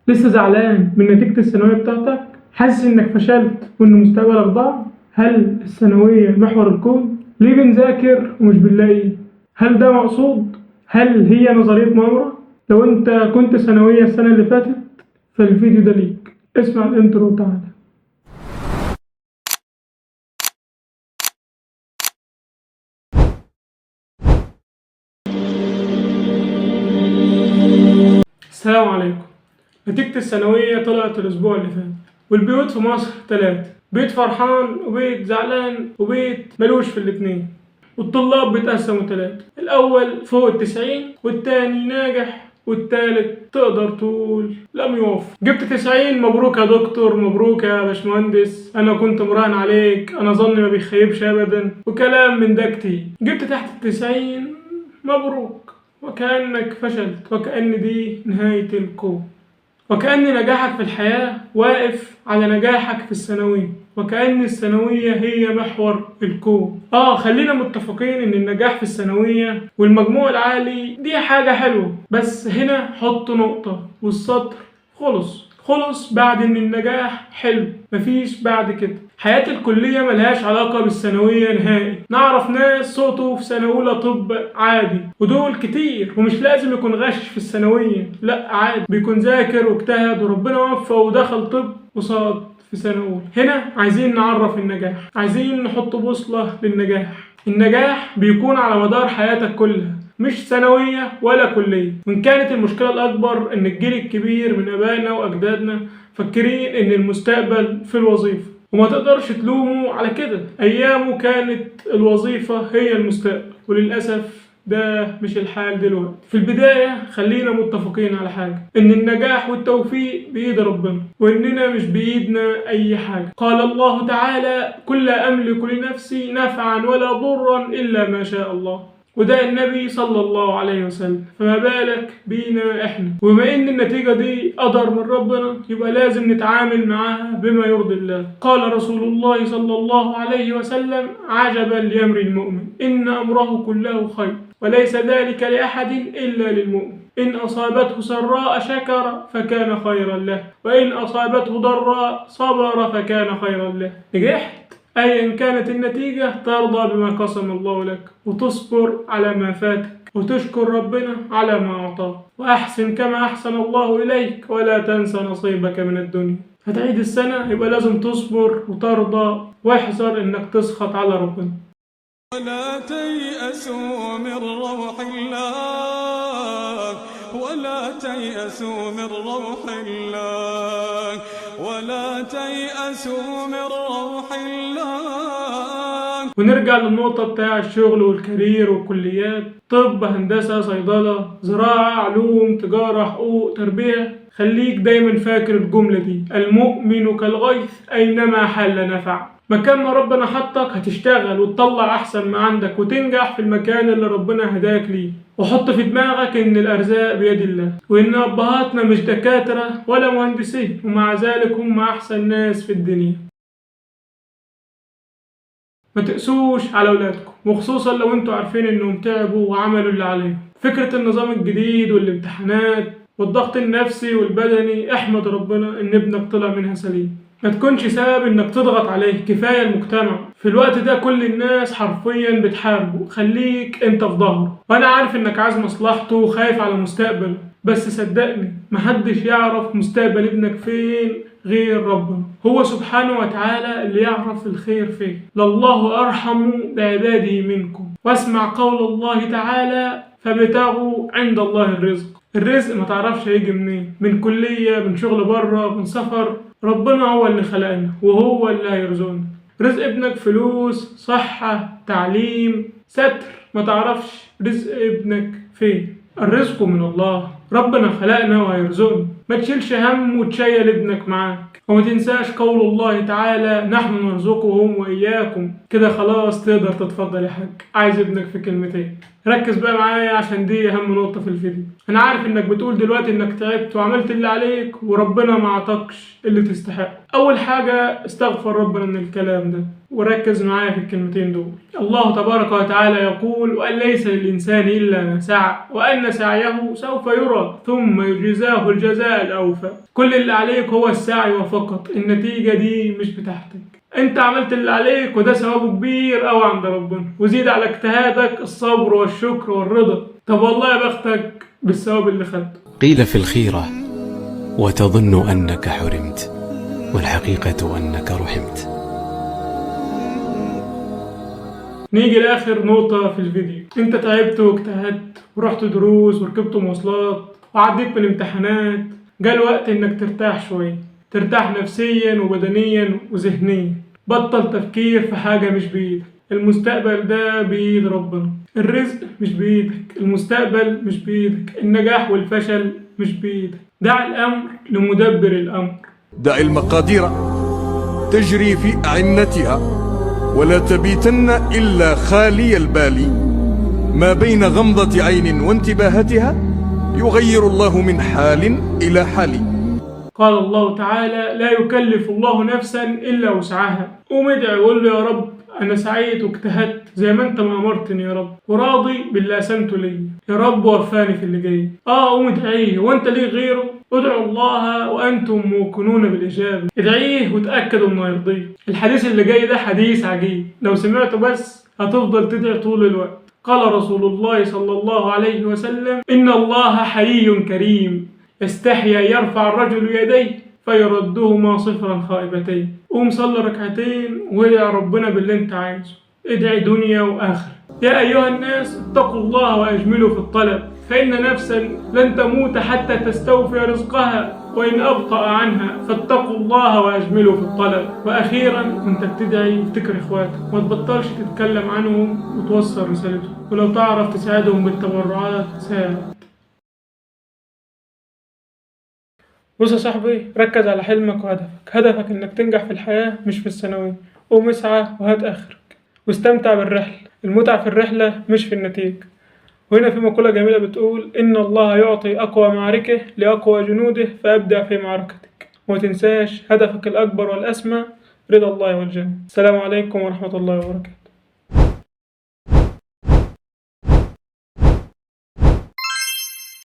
لسه زعلان من نتيجة الثانوية بتاعتك؟ حاسس انك فشلت وان مستقبلك ضاع؟ هل الثانوية محور الكون؟ ليه بنذاكر ومش بنلاقي؟ هل ده مقصود؟ هل هي نظرية مؤامرة؟ لو انت كنت ثانوية السنة اللي فاتت فالفيديو ده ليك. اسمع ال intro وتعالى. السلام عليكم. نتيجة الثانوية طلعت الأسبوع اللي فات، والبيوت في مصر 3: بيت فرحان وبيت زعلان وبيت ملوش في الاتنين. والطلاب بيتقسموا 3: الأول فوق 90، والتاني ناجح، والتالت تقدر تقول لم يوفق. جبت 90، مبروك يا دكتور، مبروك يا باشمهندس، أنا كنت مراهن عليك، أنا ظني ما بيخيبش أبدا، وكلام من ده كتير. جبت تحت 90، مبروك، وكأنك فشلت، وكأن دي نهاية الكون، وكأن نجاحك في الحياة واقف على نجاحك في الثانوية، وكأن الثانوية هي محور الكون. خلينا متفقين ان النجاح في الثانوية والمجموع العالي دي حاجة حلوة، بس هنا حط نقطة والسطر خلص بعد ان النجاح حلو، مفيش بعد كده. حياة الكلية ملهاش علاقة بالثانوية نهائي. نعرف ناس سقطوا في سنة أولى طب عادي، ودول كتير، ومش لازم يكون غشش في الثانوية، لا عادي بيكون ذاكر واجتهد وربنا وفقه ودخل طب وسقط في سنة أولى. هنا عايزين نعرف النجاح، عايزين نحط بوصلة للنجاح. النجاح بيكون على مدار حياتك كلها، مش ثانوية ولا كلية. وإن كانت المشكلة الأكبر إن الجيل الكبير من أبائنا وأجدادنا فاكرين إن المستقبل في الوظيفة، وما تقدرش تلومه على كده، أيامه كانت الوظيفة هي المستقبل، وللأسف ده مش الحال دلوقتي. في البداية خلينا متفقين على حاجة، إن النجاح والتوفيق بإيد ربنا، وإننا مش بإيدنا أي حاجة. قال الله تعالى: كل لا أملك لنفسي نفعا ولا ضرا إلا ما شاء الله، وده النبي صلى الله عليه وسلم، فما بالك بينا احنا. وبما ان النتيجة دي قدر من ربنا، يبقى لازم نتعامل معاها بما يرضي الله. قال رسول الله صلى الله عليه وسلم: عجبا لأمر المؤمن، إن أمره كله خير، وليس ذلك لأحد إلا للمؤمن. إن أصابته سراء شكر فكان خيرا له، وإن أصابته ضراء صبر فكان خيرا له. نجحت أيا كانت النتيجة، ترضى بما قسم الله لك، وتصبر على ما فاتك، وتشكر ربنا على ما أعطاك، وأحسن كما أحسن الله إليك، ولا تنسى نصيبك من الدنيا. هتعيد السنة، يبقى لازم تصبر وترضى، واحذر إنك تسخط على ربنا. ولا تيأسوا من روح الله، ولا تيأسوا من روح الله، ولا تيأسوا من روح الله. ونرجع للنقطة بتاع الشغل والكارير والكليات: طب، هندسة، صيدلة، زراعة، علوم، تجارة، حقوق، تربية. خليك دايما فاكر الجملة دي: المؤمن كالغيث أينما حل نفع. مكان ما ربنا حطك هتشتغل وتطلع أحسن ما عندك وتنجح في المكان اللي ربنا هداك ليه. وحط في دماغك إن الأرزاق بيد الله، وإن أبهاتنا مش دكاترة ولا مهندسين، ومع ذلك هم أحسن ناس في الدنيا. ما تقسوش على أولادكم، وخصوصا لو انتوا عارفين إنهم تعبوا وعملوا اللي عليهم. فكرة النظام الجديد والامتحانات والضغط النفسي والبدني، احمد ربنا إن ابنك طلع منها سليم. ما تكونش سبب انك تضغط عليه، كفاية المجتمع في الوقت ده كل الناس حرفيا بتحاربه، خليك انت في ظهره. وانا عارف انك عايز مصلحته وخايف على مستقبله، بس صدقني محدش يعرف مستقبل ابنك فين غير ربنا، هو سبحانه وتعالى اللي يعرف الخير فين. لله أرحم بعباده منكم. واسمع قول الله تعالى: فابتغوا عند الله الرزق. الرزق ما تعرفش هيجي منين، من كلية، من شغل بره، من سفر. ربنا هو اللي خلقنا وهو اللي هيرزقنا. رزق ابنك فلوس، صحة، تعليم، ستر، ما تعرفش رزق ابنك فين. الرزق من الله، ربنا خلقنا وهيرزقنا. ما تشيلش هم وتشيل ابنك معاك. وما تنساش قول الله تعالى: نحن نرزقهم وإياكم. كده خلاص تقدر تتفضل يا حاج، عايز ابنك في كلمتين. ركز بقى معايا عشان دي اهم نقطة في الفيديو. انا عارف انك بتقول دلوقتي انك تعبت وعملت اللي عليك وربنا ما عطاكش اللي تستحقه. اول حاجة استغفر ربنا من الكلام ده، وركز معايا في الكلمتين دول. الله تبارك وتعالى يقول: وأن ليس للإنسان إلا ما سعى وأن سعيه سوف يرى ثم يجزاه الجزاء الأوفى. كل اللي عليك هو السعي وفقط، النتيجة دي مش بتاعتك. انت عملت اللي عليك وده ثوابه كبير قوي عند ربنا، وزيد على اجتهادك الصبر والشكر والرضا. طب والله يا بختك بالثواب اللي خدته. قيل في الخيرة: وتظن أنك حرمت، والحقيقة أنك رحمت. نيجي لآخر نقطة في الفيديو. انت تعبت واجتهدت ورحت دروس وركبت مواصلات وعديت من امتحانات، جاء الوقت انك ترتاح شوية، ترتاح نفسيا وبدنيا وذهنيا. بطل تفكير في حاجة مش بإيدك، المستقبل ده بإيد ربنا، الرزق مش بإيدك، المستقبل مش بإيدك، النجاح والفشل مش بإيدك. دع الأمر لمدبر الأمر. دع المقادير تجري في أعنتها ولا تبيتن إلا خالي البال، ما بين غمضة عين وانتباهتها يغير الله من حال إلى حال. قال الله تعالى: لا يكلف الله نفسا إلا وسعها. قوم ادعي وقول له: يا رب أنا سعيت واجتهدت زي ما أنت ما أمرتني يا رب، وراضي باللي قسمته ليا، يا رب وفاني في اللي جاي. قوم ادعيه، وأنت ليه غيره؟ ادعوا الله وأنتم موقنون بالإجابة. ادعيه وتأكدوا إنه هيرضيك. الحديث اللي جاي ده حديث عجيب، لو سمعته بس هتفضل تدعي طول الوقت. قال رسول الله صلى الله عليه وسلم: إن الله حيي كريم يستحيا يرفع الرجل يديه فيردهما صفرا خائبتين. قوم صلي ركعتين وادعي ربنا باللي انت عايزه، ادعي دنيا وآخرة. يا أيها الناس اتقوا الله وأجملوا في الطلب، فإن نفسا لن تموت حتى تستوفي رزقها وإن أبطأ عنها، فاتقوا الله وأجملوا في الطلب. وأخيرا وانت بتدعي افتكر إخواتك، ما تبطلش تتكلم عنهم وتوصل رسالتهم، ولو تعرف تساعدهم بالتبرعات ساعد. بص يا صاحبي، ركز على حلمك وهدفك. هدفك انك تنجح في الحياة مش في الثانوية. قوم اسعى وهات اخرك، واستمتع بالرحلة. المتعة في الرحلة مش في النتيجة. وهنا في مقولة جميلة بتقول: إن الله يعطي أقوى معركة لأقوى جنوده، فأبدع في معركتك. وما تنساش هدفك الأكبر والأسمى رضا الله والجنة. السلام عليكم ورحمة الله وبركاته.